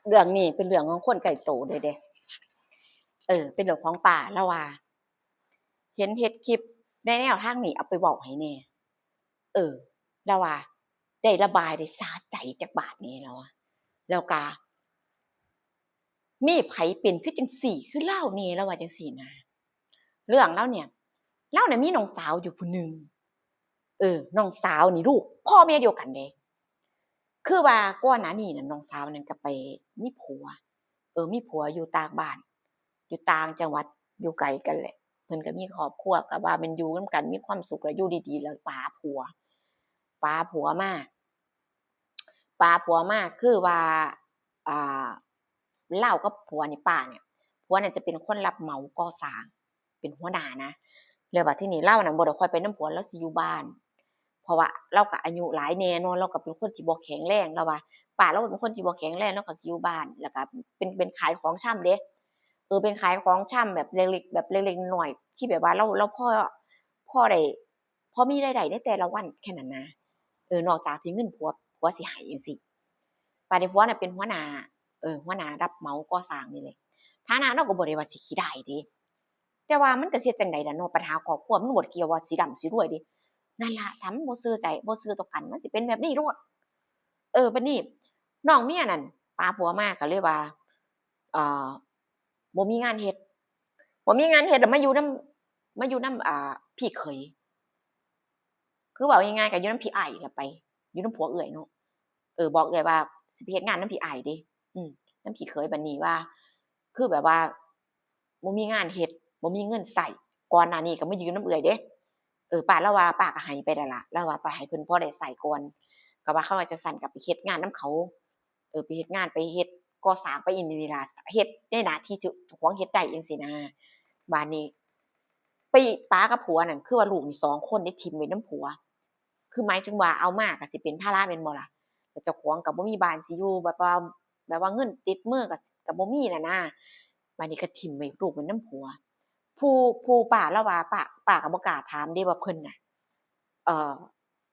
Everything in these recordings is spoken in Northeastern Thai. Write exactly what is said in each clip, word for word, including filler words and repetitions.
เรื่องนี้เป็นเรื่องของคนใกล้โตเลยเด้ เออ เป็นเรื่องของป้า ลาวว่า เห็นเฮ็ดคลิปในแนวทางนี้ เอาไปเว้าให้แหน่ เออ ลาวว่า ได้ระบาย ได้สาใจจักบาดแหน่ ลาวว่า แล้วกะ มีไผเป็นคือจั่งซี้ คือลาวแหน่ ลาวว่าจั่งซี้นะ เรื่องลาวเนี่ย ลาวน่ะมีน้องสาวอยู่ผู้หนึ่ง เออ น้องสาวนี่ลูกพ่อแม่เดียวกันเด้ คือว่าก่อนหน้านี้น่ะ น้องสาวนั่นก็ไปมีผัว เออ มีผัวอยู่ต่างบ้าน อยู่ต่างจังหวัด อยู่ไกลกันแหละ เพิ่นก็มีครอบครัว ก็ว่าแม่นอยู่นำกัน มีความสุข แล้วอยู่ดีๆ แล้วปาผัว ปาผัวมา ปาผัวมา คือว่า อ่า ลาวกับผัวนี่ ป้าเนี่ย ผัวเนี่ยจะเป็นคนรับเหมาก่อสร้าง เป็นหัวหน้านะ แล้วบัดทีนี้ลาวนั่นบ่ได้ค่อยไปนำผัว ลาวสิอยู่บ้าน เพราะว่าลาวก็อายุหลายแหน่เนาะ ลาวก็เป็นคนที่บ่แข็งแรง ลาวว่า ป้าลาวเป็นคนที่บ่แข็งแรง ลาวก็สิอยู่บ้าน แล้วก็เป็น เป็นขายของชำเด้ เออ เป็นขายของชำแบบเล็กๆ แบบเล็กๆน้อยๆ ที่แบบว่าลาว ลาวพอ พอได้ พอมีรายได้ในแต่ละวันแค่นั้นนะ เออ นอกจากที่เงินผัว ผัวสิให้จั่งซี้ บัดนี้ผัวน่ะเป็นหัวหน้า เออ หัวหน้ารับเหมาก่อสร้างนี่แหละ ฐานะลาวก็บ่ได้ว่าสิขี้ด้ายเด้ แต่ว่ามันก็สิเฮ็ดจั่งใดล่ะเนาะ ปัญหาครอบครัวมันบ่ได้เกี่ยวว่าสิร่ำสิรวยเด้ นั่นล่ะ ถ้ามันบ่ซื่อใจ บ่ซื่อต่อกัน มันสิเป็นแบบนี้โลด เออ บัดนี้น้องเมียนั่น ปาผัวมาก็เลยว่า เอ่อ บ่มีงานเฮ็ด บ่มีงานเฮ็ด แล้วมาอยู่นำ มาอยู่นำ อ่า พี่เขย คือเว้าง่ายๆ ก็อยู่นำพี่อ้ายล่ะไป อยู่นำผัวเอื้อยเนาะ เออ บอกเอื้อยว่าสิไปเฮ็ดงานนำพี่อ้ายเด้ อืม นำพี่เขย บัดนี้ว่า คือแบบว่า บ่มีงานเฮ็ด บ่มีเงินใช้ ก่อนหน้านี้ก็มายืมนำเอื้อยเด้ เออ ป้าลาวว่าป้าก็ให้ไปแล้วล่ะ ลาวว่าไปให้เพิ่นพอได้ใช้ก่อน ก็ว่าคันว่าจั่งซั้นก็ไปเฮ็ดงานนำเขา เออ ไปเฮ็ดงาน ไปเฮ็ดก่อสร้างไปอีหยังนี่ล่ะ เฮ็ดในหน้าที่ที่เจ้าของเฮ็ดได้จั่งซี้นะ บาดนี้ ไปปากับผัวนั่น คือว่าลูกนี่สองคนได้ถิ่มไว้นำผัว คือหมายถึงว่าเอามาก็สิเป็นภาระแม่นบ่ล่ะ แล้วเจ้าของก็บ่มีบ้านสิอยู่ แบบว่า แบบว่าเงินติดมือก็ ก็บ่มีน่ะนะ บาดนี้ก็ถิ่มไว้ลูกไว้นำผัว ผู้ ผู้ป้าลาวว่า ป้า ป้าก็บ่กล้าถามเด้ว่าเพิ่นน่ะ เอ่อ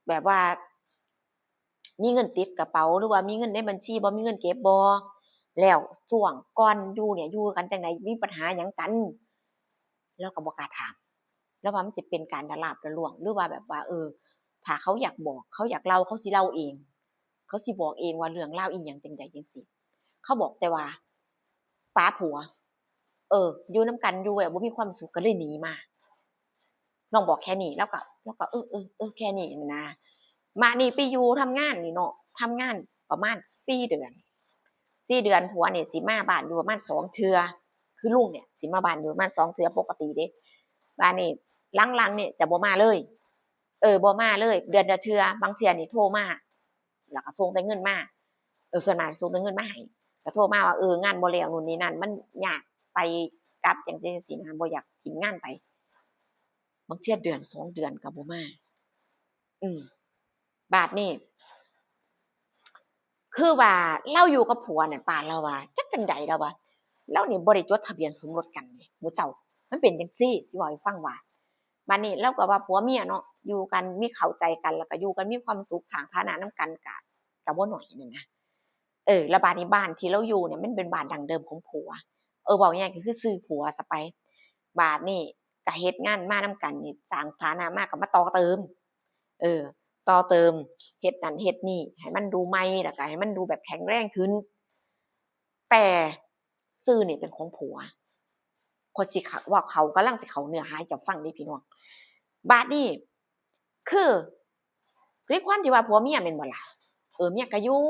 แบบว่า มีเงินติดกระเป๋า หรือว่ามีเงินในบัญชีบ่ มีเงินเก็บบ่ แล้วช่วงก่อนอยู่เนี่ย อยู่กันจั่งใด มีปัญหาหยังกัน ลาวก็บ่กล้าถาม ลาวว่ามันสิเป็นการละลาบละล่วง หรือว่าแบบว่า เออ ถ้าเขาอยากบอก เขาอยากเล่า เขาสิเล่าเอง เขาสิบอกเองว่าเรื่องราวอีหยังจั่งใดจั่งซี้ เขาบอกแต่ว่าปาผัว เออ อยู่นำกันอยู่แบบบ่มีความสุขก็เลยหนีมา น้องบอกแค่นี้ ลาวก็ ลาวก็ เออ เออ เออ แค่นี้นะ มานี่ไปอยู่ทำงานนี่เนาะ ทำงานประมาณสี่เดือน สี่เดือนผัวนี่สิมาบ้านอยู่ประมาณสองเทื่อ คือลุงเนี่ยสิมาบ้านอยู่ประมาณสองเทื่อปกติเด้ บาดนี้หลังๆนี่จะบ่มาเลย เออ บ่มาเลย เดือนละเทื่อ บางเทื่อนี่โทรมา แล้วก็ส่งแต่เงินมา เออ ส่วนมากส่งแต่เงินมาให้ ก็โทรมาว่า เออ งานบ่แล้ว นู่นนี่นั่น มันยาก ไปกลับจั่งซี้จั่งซี้นะ บ่อยากถิ่มงานไป บางเทื่อเดือนสองเดือนก็บ่มา อืม บาดนี้ คือว่าลาวอยู่กับผัวนั่น ป้าลาวว่า จักจั่งใด ลาวว่า ลาวนี่บ่ได้จดทะเบียนสมรสกันเด้ หมู่เจ้า มันเป็นจั่งซี้ สิเว้าให้ฟังว่า บาดนี้ลาวก็ว่าผัวเมียเนาะ อยู่กัน มีเข้าใจกัน แล้วก็อยู่กันมีความสุข สร้างฐานะนำกัน ก็ ก็บ่น้อยนั่นนะ เออ แล้วบาดนี้บ้านที่ลาวอยู่เนี่ย มันเป็นบ้านดั้งเดิมของผัว เออ เว้าง่ายๆก็คือชื่อผัวซะไป บาดนี้ก็เฮ็ดงานมานำกันนี่ สร้างฐานะมาก็มาต่อเติม เออ ต่อเติม เฮ็ดนั่นเฮ็ดนี่ ให้มันดูใหม่ แล้วก็ให้มันดูแบบแข็งแรงขึ้น แต่ชื่อนี่เป็นของผัว ข้อยสิเข้า เว้าเข้า กำลังสิเข้าเนื้อหาให้เจ้าฟังเด้พี่น้อง บาดนี้ คือ ด้วยความที่ว่าผัวเมียแม่นบ่ล่ะ เออ เมียก็อยู่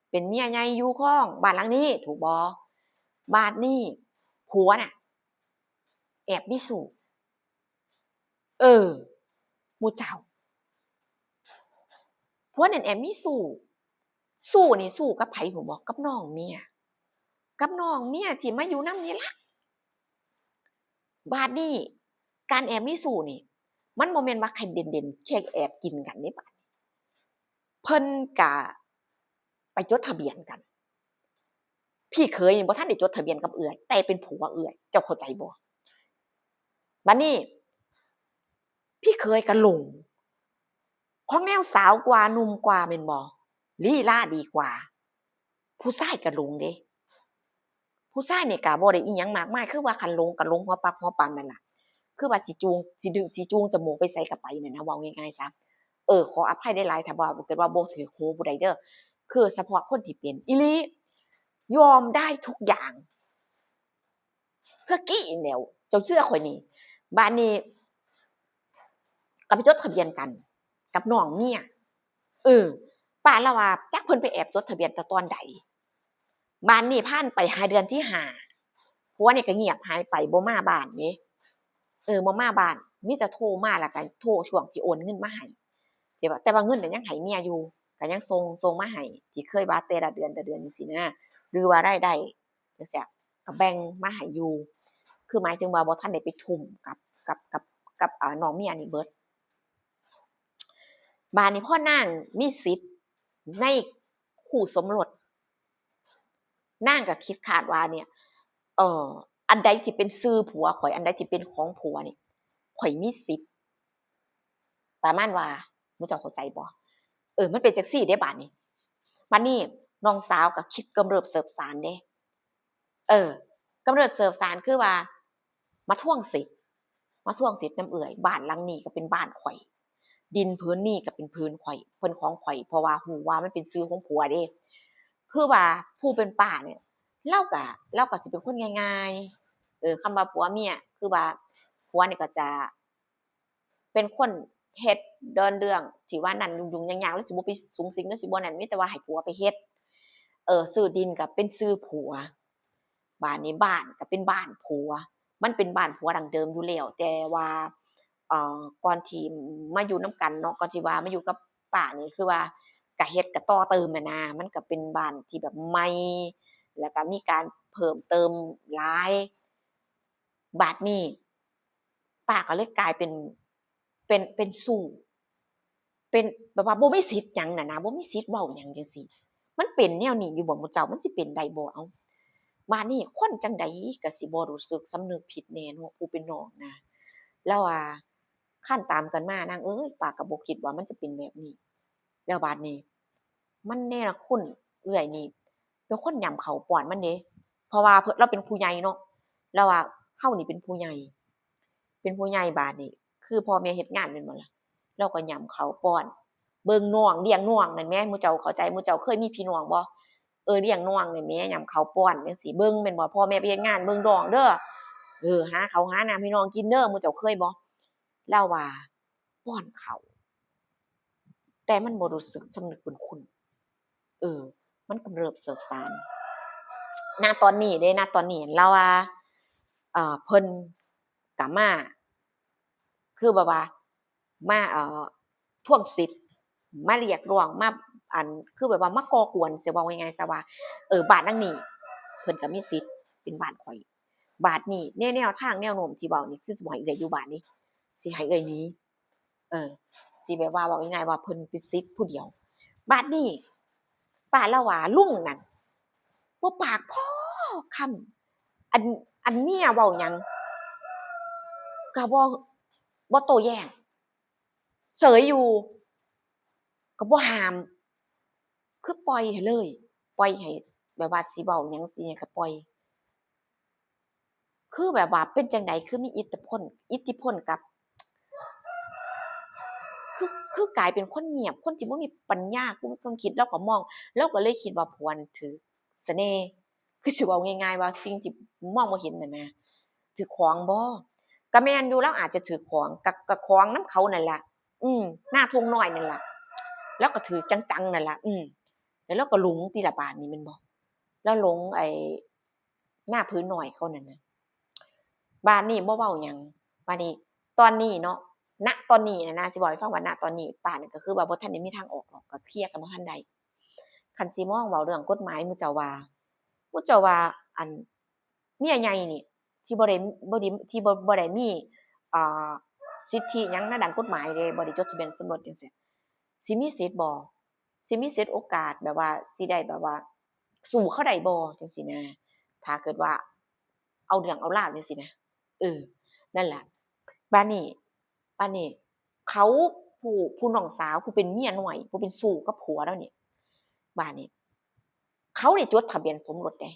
เป็นเมียใหญ่อยู่ครองบ้านหลังนี้ ถูกบ่ บาดนี้ ผัวน่ะ แอบมีชู้ เออ หมู่เจ้า ผัวนั่นแอบมีชู้ ชู้นี่ชู้กับไผฮู้บ่ กับน้องเมีย กับน้องเมียที่มาอยู่นำนี่ล่ะ บาดนี้ การแอบมีชู้นี่ มันบ่แม่นว่าแค่เด่นๆ แค่แอบกินกันเด้ บาดนี้ เพิ่นก็ไปจดทะเบียนกัน พี่เขยนี่บ่ทันได้จดทะเบียนกับเอื้อย แต่เป็นผัวเอื้อย เจ้าเข้าใจบ่ บาดนี้ พี่เขยก็หลง ของแนวสาวกว่า หนุ่มกว่าแม่นบ่ ลีลาดีกว่า ผ ผู้ชายก็หลงเด้ ผู้ชายนี่ก็บ่ได้อิหยังมากมาย คือว่าคันหลงก็หลงหัวปักหัวปำนั่นล่ะ คือว่าสิจูง สิดึง สิจูงจมูกไปไสก็ไปนั่นนะ เว้าง่ายๆซะ เออ ขออภัยหลายๆ ถ้าว่าเกิดว่าบ่ถืกหูผู้ใดเด้อ คือเฉพาะคนที่เป็นอีหลี ยอมได้ทุกอย่าง เพื่อกี้แหล้ว เจ้าเชื่อข่อยนี่ บาดนี้ ก็ไปจดทะเบียนกัน กับน้องเมีย เออ ป้าลาวว่าจักเพิ่นไปแอบจดทะเบียนแต่ตอนใด บาดนี้ผ่านไปหาเดือนที่ห้า ผัวนี่ก็เงียบหายไป บ่มาบ้านเด้ เออ บ่มาบ้าน มีแต่โทรมา แล้วก็โทรช่วงที่โอนเงินมาให้ แต่ว่า แต่ว่าเงินน่ะยังให้เมียอยู่ ก็ยังส่ง ส่งมาให้ ที่เคยว่าแต่ละเดือน แต่เดือนจั่งซี้นะ หรือว่ารายได้จั่งซี้ ก็แบ่งมาให้อยู่ คือหมายถึงว่าบ่ทันได้ไปทุ่มกับ กับ กับ กับ อ่า น้องเมียนี่เบิด บาดนี้พอนางมีสิทธิ์ในคู่สมรส นางก็คิดคาดว่าเนี่ย เอ่อ อันใดที่เป็นชื่อผัวข่อย อันใดที่เป็นของผัวนี่ ข่อยมีสิทธิ์ ประมาณว่า หมู่เจ้าเข้าใจบ่ เออ มันเป็นจั่งซี้เด้บาดนี้ บาดนี้น้องสาวก็คิดกำเริบเสิบสารเด้ เออ กำเริบเสิบสารคือว่า มาทวงสิทธิ์ มาทวงสิทธิ์นำเอื้อย บ้านหลังนี้ก็เป็นบ้านข่อย ดินผืนนี้ก็เป็นผืนข่อย เพิ่นของข่อย เพราะว่าฮู้ว่ามันเป็นชื่อของผัวเด้ คือว่าผู้เป็นป้าเนี่ย ลาวก็ ลาวก็สิเป็นคนง่ายๆ เออ คำว่าผัวเมีย คือว่าผัวนี่ก็จะ เป็นคนเฮ็ดเดินเรื่องที่ว่านั่นยุ่งๆยากๆ ลาวสิบ่ไปสุงสิง ลาวสิบ่นั่น มีแต่ว่าให้ผัวไปเฮ็ด เออ ชื่อดินก็เป็นชื่อผัว บาดนี้บ้านก็เป็นบ้านผัว มันเป็นบ้านผัวดั้งเดิมอยู่แล้ว แต่ว่า เอ่อ ก่อนที่มาอยู่นำกันเนาะ ก่อนที่ว่ามาอยู่กับป้านี่ คือว่าก็เฮ็ดก็ต่อเติมหั้นนะ มันก็เป็นบ้านที่แบบใหม่ แล้วก็มีการเพิ่มเติมหลาย บาดนี้ ป้าก็เลยกลายเป็น เป็น เป็นชู้ เป็นแบบว่าบ่มีสิทธิ์หยังน่ะนะ บ่มีสิทธิ์เว้าหยังจั่งซี้ มันเป็นแนวนี้อยู่บ่หมู่เจ้า มันสิเป็นได้บ่ เอ้า บาดนี้คนจั่งใดก็สิบ่รู้สึกสำนึกผิดแน่เนาะ ผู้เป็นน้องนะ ลาวว่า คันตามกันมา นางเอ้ย ป้าก็บ่คิดว่ามันจะเป็นแบบนี้ แล้วบาดนี้ มันเนรคุณเอื้อยนี่ เป็นคนหย่ำข้าวป้อนมันเด้ เพราะว่าเพิ่น ลาวเป็นผู้ใหญ่เนาะ ลาวว่าเฮานี่เป็นผู้ใหญ่ เป็นผู้ใหญ่บาดนี้ คือพ่อแม่เฮ็ดงานแม่นบ่ล่ะ ลาวก็หย่ำข้าวป้อน เบิ่งน้อง เลี้ยงน้องนั่นแหม หมู่เจ้าเข้าใจ หมู่เจ้าเคยมีพี่น้องบ่ เออ เลี้ยงน้องนั่นแหม หย่ำข้าวป้อนจั่งซี้ เบิ่งแม่นบ่ พ่อแม่ไปเฮ็ดงาน เบิ่งน้องเด้อ เออ หาข้าวหาน้ำให้น้องกินเด้อ หมู่เจ้าเคยบ่ ลาวว่า ป้อนข้าว แต่มันบ่รู้สึกสำนึกบุญคุณ เออ มันกำเริบเสิบสาร ณ ตอนนี้เด้ ณ ตอนนี้ ลาวว่า เอ่อ เพิ่นก็มา คือแบบว่า มา เอ่อ ทวงสิทธิ์ มาเรียกร้อง มา อัน คือแบบว่ามาก่อกวน สิเว้าง่ายๆซะว่า เออ บ้านหลังนี้ เพิ่นก็มีสิทธิ์เป็นบ้านข่อย บาดนี้ ในแนวทางแนวโน้มที่เว้านี่ คือสิบ่ให้เอื้อยอยู่บ้านนี่ สิให้เอื้อยหนี เออ สิแบบว่า เว้าง่ายๆว่าเพิ่นเป็นสิทธิ์ผู้เดียว บาดนี้ ป้าลาวว่าลุงนั่น บ่ปากพอคำ อัน อันเมียเว้าหยัง ก็บ่ บ่โต้แย้ง เฉยอยู่ ก็บ่ห้าม คือปล่อยให้เลย ปล่อยให้แบบว่าสิเว้าหยังสิหยังก็ปล่อย คือแบบว่าเป็นจั่งใด คือมีอิทธิพล อิทธิพลกับ คือ คือกลายเป็นคนเงียบ คนที่บ่มีปัญญา บ่มีความคิด ลาวก็มอง ลาวก็เลยคิดว่าผัวนั่นถืกเสน่ห์ คือสิเว้าง่ายๆว่าสิ่งที่มองบ่เห็นนั่นนะ ถืกของบ่ ก็แม่นอยู่ ลาวอาจจะถืกของ ก็ ก็ของนำเขานั่นล่ะ อืม นาทุ่งน้อยนั่นล่ะ ลาวก็ถืกจังๆนั่นล่ะ อืม แล้วลาวก็หลงติล่ะบาดนี้แม่นบ่ ลาวหลงไอ้นาผืนน้อยเขานั่นน่ะ บาดนี้บ่เว้าหยัง บาดนี้ตอนนี้เนาะ ณ ตอนนี้นะนะ สิเว้าให้ฟังว่า ณ ตอนนี้ป้านี่ก็คือว่าบ่ทันได้มีทางออกหรอก ก็เคลียร์กันบ่ทันได้ คันสิมองเว้าเรื่องกฎหมาย หมู่เจ้าว่า หมู่เจ้าว่า อัน เมียใหญ่นี่ ที่บ่ได้ บ่ได้ ที่บ่ บ่ได้มี เอ่อ สิทธิหยังในด้านกฎหมายเด้ บ่ได้จดทะเบียนสมรสจั่งซี้ สิมีสิทธิ์บ่ สิมีสิทธิ์โอกาสแบบว่าสิได้แบบว่าสู้เขาได้บ่จั่งซี้นะ ถ้าเกิดว่าเอาเรื่องเอาราวจั่งซี้นะ เออ นั่นล่ะ บาดนี้ บาดนี้ เขา ผู้ ผู้น้องสาว ผู้เป็นเมียน้อย ผู้เป็นชู้กับผัวลาวนี่ บาดนี้ เขาได้จดทะเบียนสมรสเด้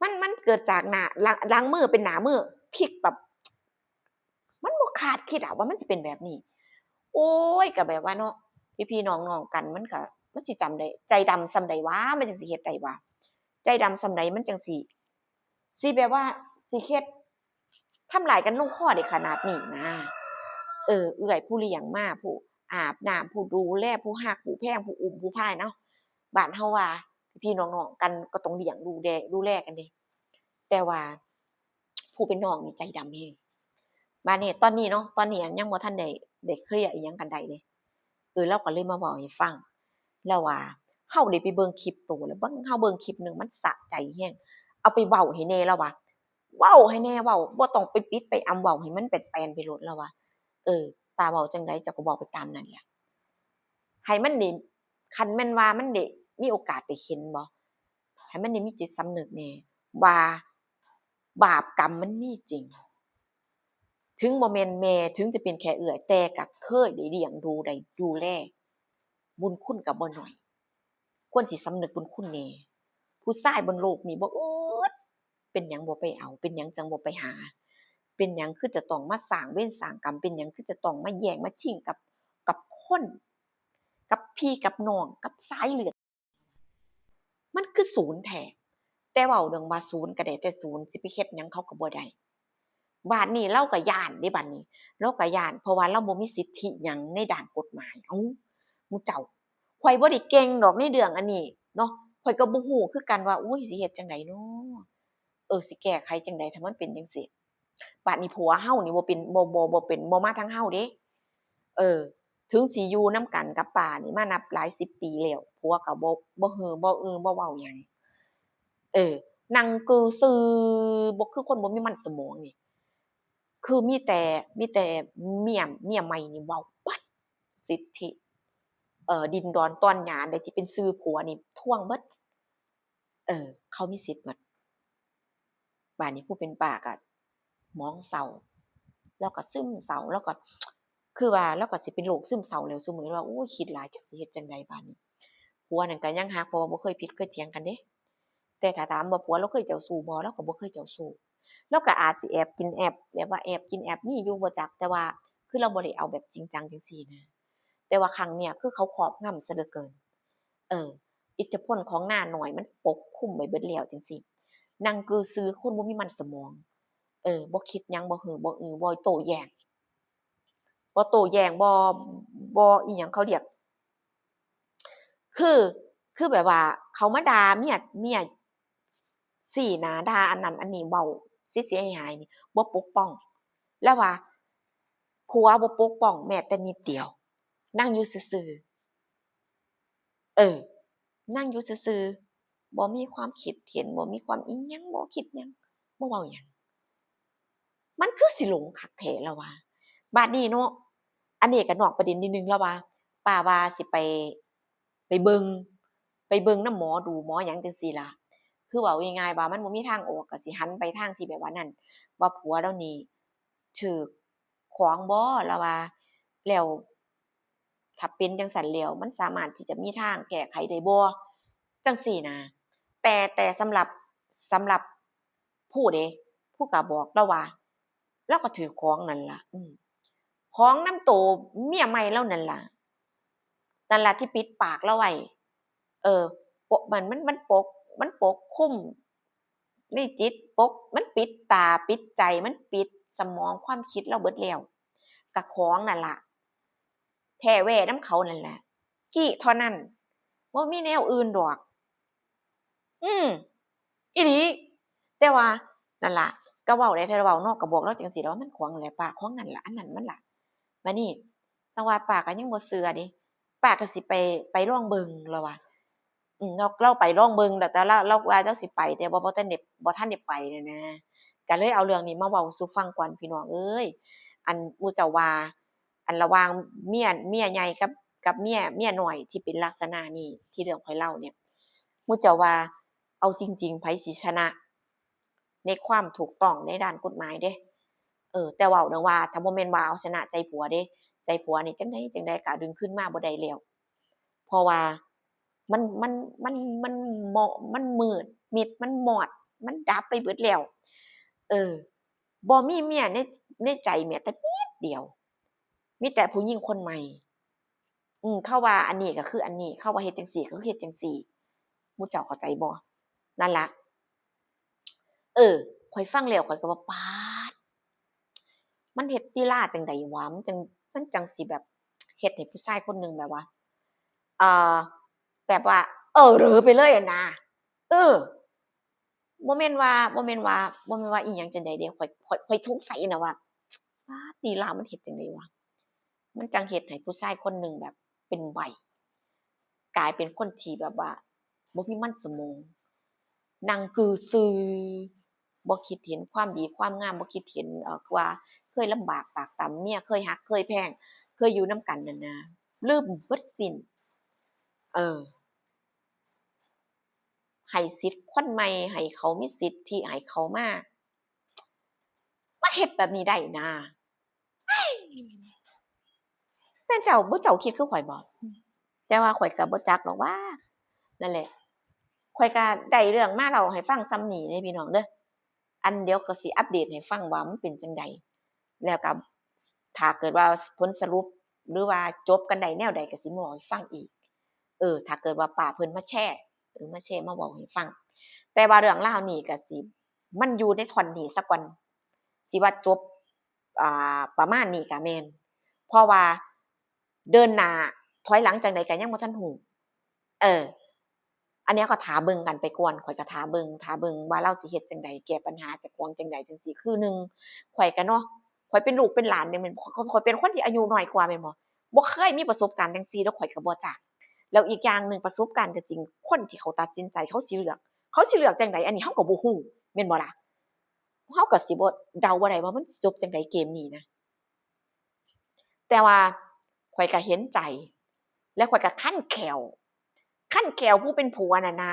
มัน มันเกิดจากหน้า หลัง หลังมือเป็นหน้ามือ พลิกแบบ มันบ่คาดคิดอะว่ามันสิเป็นแบบนี้ โอ้ย ก็แบบว่าเนาะ พี่ๆน้องๆกัน มันก็ มันสิจำได้ ใจดำส่ำใดวะ มันจั่งสิเฮ็ดได้วะ ใจดำส่ำใดมันจั่งสิ สิแบบว่า สิเฮ็ด ทำร้ายกันลงคอได้ขนาดนี้นะ เออ เอื้อยผู้เลี้ยงมา ผู้อาบน้ำ ผู้ดูแล ผู้ฮัก ผู้แพง ผู้อุ้ม ผู้พายเนาะ บ้านเฮาว่า พี่ๆน้องๆกันก็ต้องเลี้ยงดูแล ดูแลกันเด้ แต่ว่า ผู้เป็นน้องนี่ใจดำแฮง บาดนี้ตอนนี้เนาะ ตอนนี้ยังบ่ทันได้ ได้เคลียร์อิหยังกันได้เด้ เออ ลาวก็เลยมาเว้าให้ฟัง ลาวว่า เฮาได้ไปเบิ่งคลิปโตแล้ว เบิ่ง เฮาเบิ่งคลิปหนึ่งมันสะใจแฮง เอาไปเว้าให้แหน่ ลาวว่า เว้าให้แหน่ เว้า บ่ต้องไปปิดไปอำ เว้าให้มันแปนๆไปโลด ลาวว่า เออ ตาเว้าจั่งใดเจ้าก็เว้าไปตามนั้นแหละ ให้มันได้ คันแม่นว่ามันได้มีโอกาสได้เห็นบ่ ให้มันได้มีจิตสำนึกแหน่ ว่าบาปกรรมมันมีจริง ถึงบ่แม่นแม่ ถึงจะเป็นแค่เอื้อย แต่ก็เคยได้เลี้ยงดู ได้ดูแล บุญคุณก็บ่น้อย ควรสิสำนึกบุญคุณแหน่ ผู้ชายบนโลกนี้บ่อึด เป็นหยังบ่ไปเอา เป็นหยังจั่งบ่ไปหา เป็นหยังคือจะต้องมาสร้างเวรสร้างกรรม เป็นหยังคือจะต้องมาแย่งมาชิงกับ กับคน กับพี่กับน้อง กับสายเลือด มันคือสูนแท้ แต่เว้าเรื่องว่าสูนก็ได้แต่สูน สิไปเฮ็ดหยังเขาก็บ่ได้ บาดนี้ลาวก็ย้านเด้ บาดนี้ลาวก็ย้าน เพราะว่าลาวบ่มีสิทธิหยังในด้านกฎหมาย เอ้า หมู่เจ้า ข้อยบ่ได้เก่งดอกในเรื่องอันนี้เนาะ ข้อยก็บ่ฮู้คือกันว่า โอ้ย สิเฮ็ดจั่งใดน้อ เออ สิแก้ไขจั่งใดถ้ามันเป็นจั่งซี้ บาดนี้ผัวเฮานี่บ่เป็น บ่ บ่ บ่เป็น บ่มาทางเฮาเด้ เออ ถึงสิอยู่นำกันกับป้านี่มานับหลายสิบปีแล้ว ผัวก็บ่ บ่หือ บ่อือ บ่เว้าหยัง เออ นั่งกือซื่อ บ่คือคนบ่มีมันสมองนี่ คือมีแต่ มีแต่เมีย เมียใหม่นี่เว้าเบิด สิทธิ เอ่อ ดินดอนตอนหญ้า อันใดที่เป็นชื่อผัวนี่ทวงเบิด เออ เขามีสิทธิ์เบิด บาดนี้ผู้เป็นป้าก็หมองเศร้า ลาวก็ซึมเศร้า ลาวก็ คือว่าลาวก็สิเป็นโรคซึมเศร้าแล้วซุมื้อนี้ ว่า โอ้ย คิดหลาย จักสิเฮ็ดจั่งใดบาดนี้ ผัวนั่นก็ยังฮัก เพราะว่าบ่เคยผิดเคยเถียงกันเด้ แต่ถ้าถามว่าผัวลาวเคยเจ้าชู้บ่ ลาวก็บ่เคยเจ้าชู้ ลาวก็อาจสิแอบกินแอบ แบบว่าแอบกินแอบมีอยู่บ่จัก แต่ว่าคือลาวบ่ได้เอาแบบจริงจังจั่งซี้นะ แต่ว่าครั้งเนี้ยคือเขาครอบงำซะเหลือเกิน เออ อิทธิพลของน้าน้อยมันปกคลุมไว้เบิดแล้วจั่งซี้ นั่งกือซื่อคนบ่มีมันสมอง เออ บ่คิดหยัง บ่หือ บ่อือ บ่โต้แย้ง บ่โต้แย้ง บ่ บ่อิหยังเขาเรียก คือ คือแบบว่าเขามาด่าเมีย เมีย ซี้หน้าด่าอันนั้นอันนี้ เว้าเสียหายๆ นี่ บ่ปกป้อง ลาวว่า ผัวบ่ปกป้องแม้แต่นิดเดียว นั่งอยู่ซื่อๆ เออ นั่งอยู่ซื่อๆ บ่มีความคิดเห็น บ่มีความอิหยัง บ่คิดหยัง บ่เว้าหยัง มันคือสิหลงคักแท้ ลาวว่า บาดนี้เนาะ อันนี้ก็นอกประเด็นนิดนึง ลาวว่า ป้าว่าสิไป ไปเบิ่ง ไปเบิ่งนำหมอดูหมอหยังจั่งซี้ล่ะ คือเว้าง่ายๆว่ามันบ่มีทางออก ก็สิหันไปทางที่แบบว่านั่น ว่าผัวลาวนี่ถืกของบ่ ลาวว่า แล้วถ้าเป็นจั่งซั้นแล้ว มันสามารถที่จะมีทางแก้ไขได้บ่ จั่งซี้นะ แต่ แต่สำหรับ สำหรับผู้เด้ ผู้ก็บอกลาวว่า ลาวก็ถืกของนั่นล่ะ อืม ของนำโตเมียใหม่ลาวนั่นล่ะ นั่นล่ะที่ปิดปากลาวไว้ เออ ปก มัน มัน มันปก มันปกคลุมในจิต ปก มันปิดตา ปิดใจ มันปิดสมองความคิดลาวเบิดแล้ว กะของนั่นล่ะ แพ้แว่นำเขานั่นล่ะ กี้เท่านั้น บ่มีแนวอื่นดอก อืม อีหลี แต่ว่า นั่นล่ะ ก็เว้าได้แต่เว้าเนาะ ก็บอกลาวจั่งซี้ล่ะว่า มันของนั่นแหละป้า ของนั่นล่ะ อันนั้นมันล่ะ บาดนี้ ลาวว่าป้าก็ยังบ่เชื่อเด้ ป้าก็สิไป ไปลองเบิ่ง ลาวว่า อืม ลาว ลาวไปลองเบิ่ง แล้วแต่ลาว ลาวว่าลาวสิไป แต่ว่าบ่ทันได้ บ่ทันได้ไปนั่นนะ ก็เลยเอาเรื่องนี้มาเว้าสู่ฟังก่อนพี่น้องเอ้ย อันหมู่เจ้าว่า อันระหว่างเมีย เมียใหญ่กับ กับเมีย เมียน้อยที่เป็นลักษณะนี้ ที่เรื่องข้อยเล่าเนี่ย หมู่เจ้าว่าเอาจริงๆ ไผสิชนะ ในความถูกต้องในด้านกฎหมายเด้ เออ แต่เว้าเรื่องว่าถ้าบ่แม่นว่าเอาชนะใจผัวเด้ ใจผัวนี่จั่งใดจั่งใดก็ดึงคืนมาบ่ได้แล้ว เพราะว่า มันมันมันมันหมอมันมืดมิดมันมอด มันดับไปเบิดแล้ว เออ บ่มีเมียในในใจแม้แต่นิดเดียว มีแต่ผู้หญิงคนใหม่ อืม เขาว่าอันนี้ก็คืออันนี้ เขาว่าเฮ็ดจั่งซี้ก็คือเฮ็ดจั่งซี้ หมู่เจ้าเข้าใจบ่ นั่นล่ะ เออ ข้อยฟังแล้วข้อยก็ว่า ป๊าด มันเฮ็ดลีลาจั่งใดวะ มันจั่ง มันจั่งสิแบบเฮ็ดให้ผู้ชายคนหนึ่งแบบว่า เอ่อ แบบว่า เออเหรอไปเลยอะนะ เออ บ่แม่นว่า บ่แม่นว่า บ่แม่นว่าอีหยังจั่งใดเด้ ข้อย ข้อย ข้อยสงสัยนะว่า ป๊าด ลีลามันเฮ็ดจั่งใดวะ มันจั่งเฮ็ดให้ผู้ชายคนหนึ่งแบบเป็นใบ้ กลายเป็นคนที่แบบว่าบ่มีมันสมอง นั่งกือซื่อ บ่คิดเห็นความดีความงาม บ่คิดเห็น เอ่อ ว่าเคยลำบากตากตำ เมียเคยฮักเคยแพง เคยอยู่นำกันนั่นนะ ลืมเบิดสิ้น เออ ให้สิทธิ์คนใหม่ ให้เขามีสิทธิ ให้เขามา มาเฮ็ดแบบนี้ได้นะ แม่นเจ้า บ่เจ้าคิดคือข้อยบ่ แต่ว่าข้อยก็บ่จักดอกว่า นั่นแหละ ข้อยก็ได้เรื่องมาเล่าให้ฟังส่ำนี้เด้พี่น้องเด้อ อันเดี๋ยวก็สิอัปเดตให้ฟังว่ามันเป็นจั่งใด แล้วก็ถ้าเกิดว่าผลสรุป หรือว่าจบกันได้แนวใดก็สิมาเว้าให้ฟังอีก เออ ถ้าเกิดว่าป้าเพิ่นมาแชร์ เออ มาแชร์มาเว้าให้ฟัง แต่ว่าเรื่องราวนี้ก็สิ มันอยู่ในท่อนนี้ซะก่อน สิว่าจบ อ่า ประมาณนี้ก็แม่น เพราะว่าเดินหน้าถอยหลังจั่งใดก็ยังบ่ทันฮู้ เออ อันนี้ก็ท่าเบิ่งกันไปก่อน ข้อยก็ท่าเบิ่ง ท่าเบิ่งว่าลาวสิเฮ็ดจั่งใด แก้ปัญหาเจ้าของจั่งใดจั่งซี้ คือหนึ่ง ข้อยก็เนาะ ข้อยเป็นลูกเป็นหลานเด้ แม่น ข้อย ข้อยเป็นคนที่อายุน้อยกว่าแม่นบ่ บ่เคยมีประสบการณ์จั่งซี้ แล้วข้อยก็บ่จัก แล้วอีกอย่างหนึ่งประสบการณ์ก็จริง คนที่เขาตัดสินใจเขาสิเลือก เขาสิเลือกจั่งใด อันนี้เฮาก็บ่ฮู้ แม่นบ่ล่ะ เฮาก็สิบ่เดาบ่ได้ว่ามันสิจบจั่งใดเกมนี้นะ แต่ว่าข้อยก็เห็นใจ และข้อยก็คันแข้ว คันแข้วผู้เป็นผัวน่ะนะ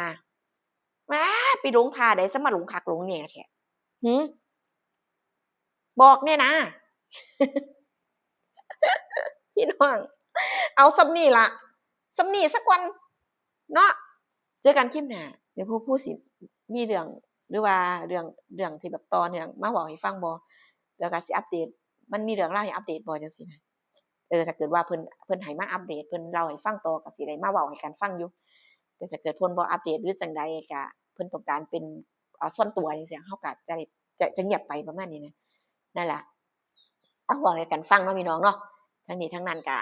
แหม ไปหลงท่าใด ซะมาหลงคักหลงแน่แท้ หึ บอกแน่นะ พี่น้อง เอาส่ำนี้ล่ะ ส่ำนี้ซะก่อน เนาะ เจอกันคลิปหน้า เดี๋ยวผู้ ผู้สิมีเรื่อง หรือว่าเรื่อง เรื่องที่แบบต่อเนื่องมาเว้าให้ฟังบ่ แล้วก็สิอัปเดต มันมีเรื่องราวให้อัปเดตบ่จั่งซี้นะ เออ ถ้าเกิดว่าเพิ่น เพิ่นให้มาอัปเดต เพิ่นเล่าให้ฟังต่อ ก็สิได้มาเว้าให้กันฟังอยู่ แต่ถ้าเกิดเพิ่นบ่อัปเดตหรือจั่งใด ก็เพิ่นต้องการเป็น เอ่อ ส่วนตัวจั่งซี้ เฮาก็จะได้ จะ จะเงียบไปประมาณนี้นะ นั่นล่ะ เอาเว้าให้กันฟังเนาะพี่น้องเนาะ ทั้งนี้ทั้งนั้นก็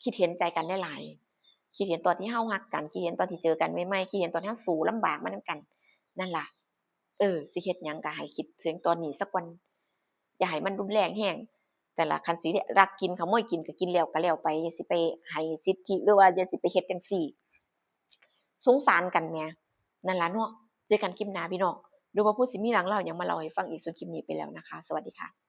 คิดเห็นใจกันหลายๆ คิดเห็นตอนที่เฮาฮักกัน คิดเห็นตอนที่เจอกันใหม่ๆ คิดเห็นตอนที่เฮาสู้ลำบากมานำกัน นั่นล่ะ เออ สิเฮ็ดหยังก็ให้คิดถึงตอนนี้ซะก่อน อย่าให้มันรุนแรงแฮง แต่ละคันสิลักกินขโมยกินก็กินแล้วก็แล้วไป อย่าสิไปให้สิทธิ หรือว่าอย่าสิไปเฮ็ดจั่งซี้ สงสารกันแหม นั่นล่ะเนาะ เจอกันคลิปหน้าพี่น้อง หรือว่าผู้สิมีเรื่องเล่าหยังมาเล่าให้ฟังอีก ส่วนคลิปนี้ไปแล้วนะคะ สวัสดีค่ะ